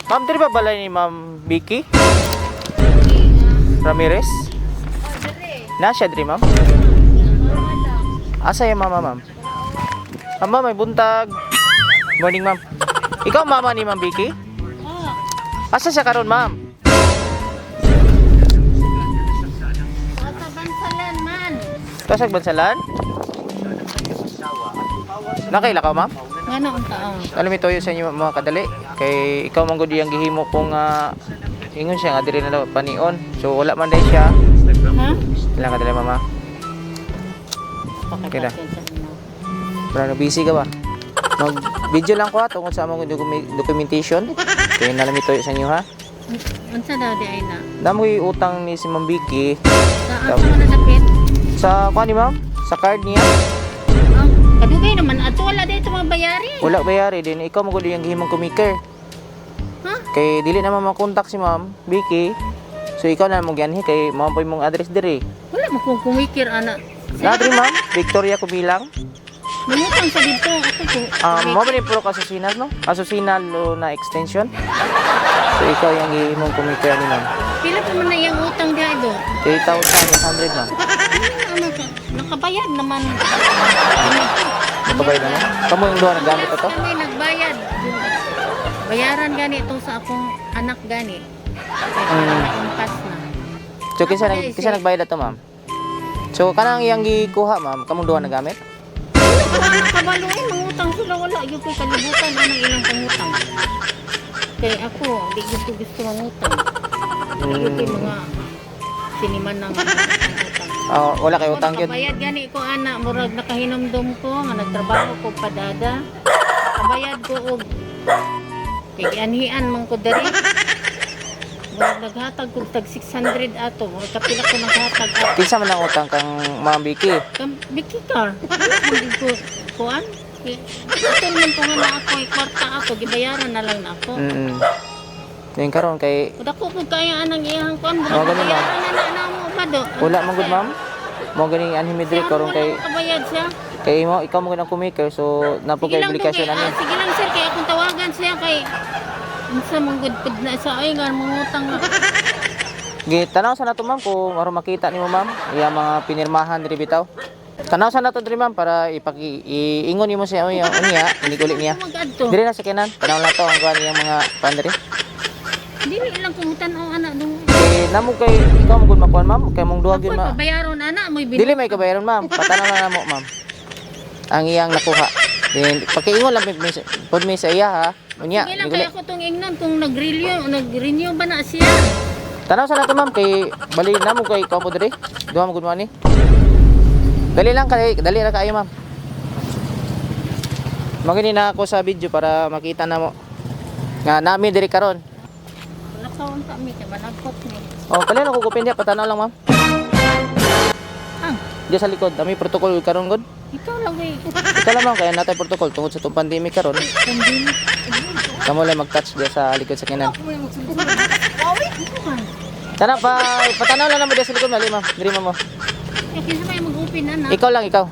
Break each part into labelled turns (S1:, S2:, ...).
S1: Ma'am, diri ba balay ni Ma'am Vicky Ramirez? Na siya diri, ma'am? Asa yung mama, ma'am? Mama, may buntag. Morning, ma'am. Ikaw mama ni Ma'am Vicky? Asa siya karon, ma'am?
S2: Sa bansalan man.
S1: Kasag bansalan? Nakaila ka, ma'am?
S2: Ngano ang taong?
S1: Alam mo toyo sa inyo mga kadali kay ikaw man gud iyang gihimo kung ingon siya nga diri na daw panion. So wala man day siya.
S2: Ha?
S1: Ilang kadali, mama? Okay na. Pero busy ka ba? Mag video lang ko ha tungkol sa among documentation. Kay nalami toyo sa inyo ha.
S2: Unsa daw di ay na?
S1: Namoy utang ni si Ma'am Vicky
S2: Sa asa man nasapit?
S1: sa kuan ni ma'am, sa card niya.
S2: Ang kadugay naman ato wala dito mga bayari.
S1: Wala bayari din ikaw man gud iyang gihimong kumiker.
S2: Ha?
S1: Kay dili na man makontak si Ma'am Vicky. So ikaw na mo gianhi kay mao po imong address diri.
S2: Wala mo kong kumikir ana.
S1: Na diri, ma'am, Victoria Kubilang.
S2: Mangutang sa dito ako ko.
S1: Mo ba ni pro kasusina, no? Kasusina lo na extension. So ikaw yung gihimong kumiker ni ma'am.
S2: Pila pa man na iyang utang di ay do?
S1: 3,800, ma'am.
S2: Ano ka? Nakabayad naman.
S1: Nakabayad na mo? Kamo yung duha naggamit ato?
S2: Kami nagbayad. Bayaran gani ito sa akong anak gani. Kaya impas na.
S1: So kinsa nagbayad ato, ma'am? So kanang iyang gikuha, ma'am, kamong duha nagamit?
S2: Wala kabalo eh, mangutang sila wala gyud ko'y kalibutan anang ilang pangutang. Kay ako, di gyud ko gusto mangutang. Di gyud ko'y mga siniman ng utang.
S1: Oh, wala kay utang gyud.
S2: Nakabayad gani ko ana, murag nakahinomdom ko nga nagtrabaho ko padada. Nakabayad ko og kay gianhian man ko diri. Murag naghatag ko tag 600 ato, murag kapila ko naghatag ato.
S1: Kinsa man ang utang kang Ma'am Vicky?
S2: Kam Vicky car. Hindi ko kuan. Ito naman ko nga na ako, kwarta ako, gibayaran na lang na ako.
S1: Yung karon kay
S2: Dako ko kaya anang iyang kuan,
S1: Oh, ganun, ma'am.
S2: bayaran na na na mo ba do.
S1: Wala man gud, ma'am. Mo ganing anhimidri karon kay
S2: kabayad siya.
S1: Kay mo ikaw mo ang kumiker, so napo
S2: Sige
S1: kay
S2: lang
S1: obligasyon
S2: kay,
S1: ani.
S2: sige lang sir, kay akong tawagan siya kay unsa man gud pud na sa ay nga mangutang na.
S1: Gi tanaw sa nato, ma'am, kung aron makita nimo, ma'am, iya mga pinirmahan diri bitaw. Tanaw sa nato diri, ma'am, para ipaki iingon nimo siya unya unya inig uli niya.
S2: Mag-adto.
S1: Diri na sa kinan. Tanaw na to ang kuan iyang mga kuan diri.
S2: Dili lang kung tan-aw ana dong.
S1: Kay namo kay ikaw mo gud makuan, ma'am, kay mong duha gyud
S2: Ako
S1: ma.
S2: pabayaron ana mo'y bin.
S1: Dili may kabayaron, ma'am. Patanaw na namo, ma'am. Ang iyang nakuha. Then pakiingon lang pud mi sa iya ha. Unya,
S2: Sige lang
S1: inig uli.
S2: kay ako tong ingnan kung nag-renew, nag-renew ba na siya.
S1: Tanaw sa nato, ma'am, kay bali namo kay ikaw po diri. Duha mo gud mo ani. Dali lang kay dali ra kaayo, ma'am. Magini na ako sa video para makita na mo nga nami diri karon.
S2: Wala ka unta mi kay balagkot mi.
S1: Oh, pala na ko kupin diya patanaw lang, ma'am.
S2: Ah,
S1: Diya sa likod, ami protocol karon gud.
S2: ikaw lang eh.
S1: Ikaw lang, ma'am, kaya natay protocol tungod sa tong pandemic karon.
S2: Pandemic.
S1: Kamo lang mag-touch diya sa likod sa kinan. Tana pa, patanaw lang namo diya sa likod, dali, ma'am. Diri, ma'am. Oh.
S2: Eh, kinsa may mag-open ana?
S1: Ikaw lang, ikaw.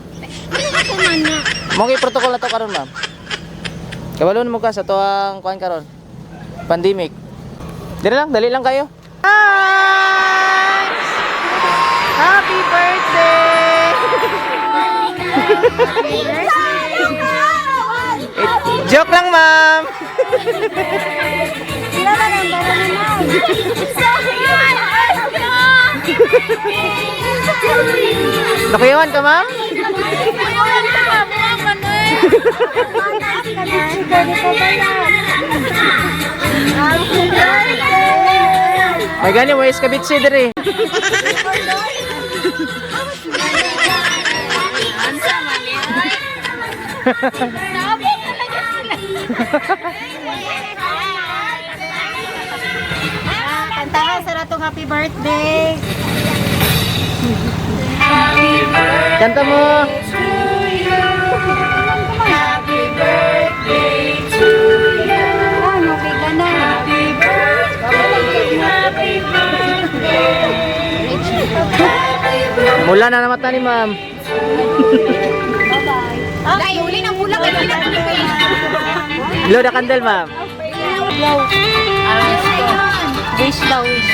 S2: Ano ako man na?
S1: Mo kay protocol na to karon, ma'am. Kabalon mo ka sa tuang kuan karon. Pandemic. Dali lang, dali lang kayo. Hi! Happy birthday! Eh, joke lang, ma'am. Nakuyawan ka, ma'am? May gani mo iskabitsi diri.
S3: Kantahan sa ratong happy birthday.
S1: Kanta mo.
S3: Ano, kay ka na.
S1: Mula na naman ni ma'am.
S3: Bye-bye.
S2: Dai, uli ng bulak. Uli ng bulak.
S1: Blow the candle, ma'am.
S2: Blow. Ah, wish daw, wish.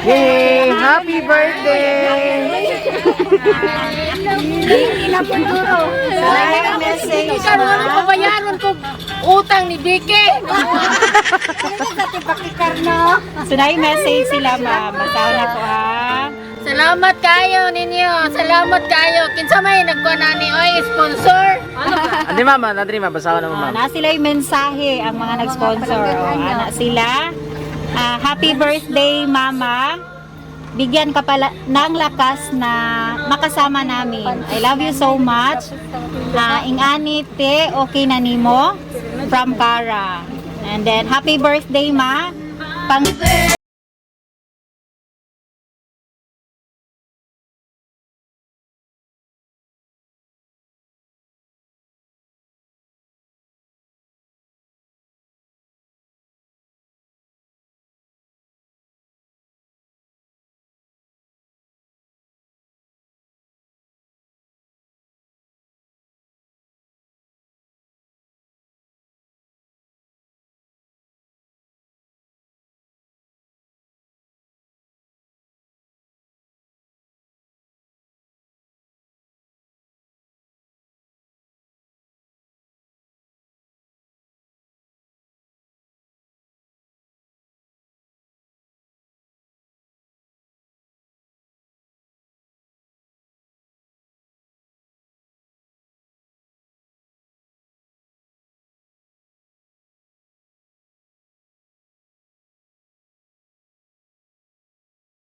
S1: Yay! Happy birthday!
S3: Ay, message,
S2: Karon
S3: ma'am.
S2: pabayaron ko utang ni Vicky.
S3: So, na message sila, ma'am. Basahan na ko, ha?
S2: Salamat kayo ninyo. Salamat kayo. Kinsa may nagkuha na ni oy sponsor.
S1: Andi ma'am, andri ma'am, basahan na mo,
S3: Oh,
S1: ma'am.
S3: na sila yung mensahe ang mga nag-sponsor. Oh, ana sila. Ah, happy birthday, Mama. Bigyan ka pala ng lakas na makasama namin. I love you so much. Ah, ingani te, okay na nimo? From Cara. And then, happy birthday, Ma. Pang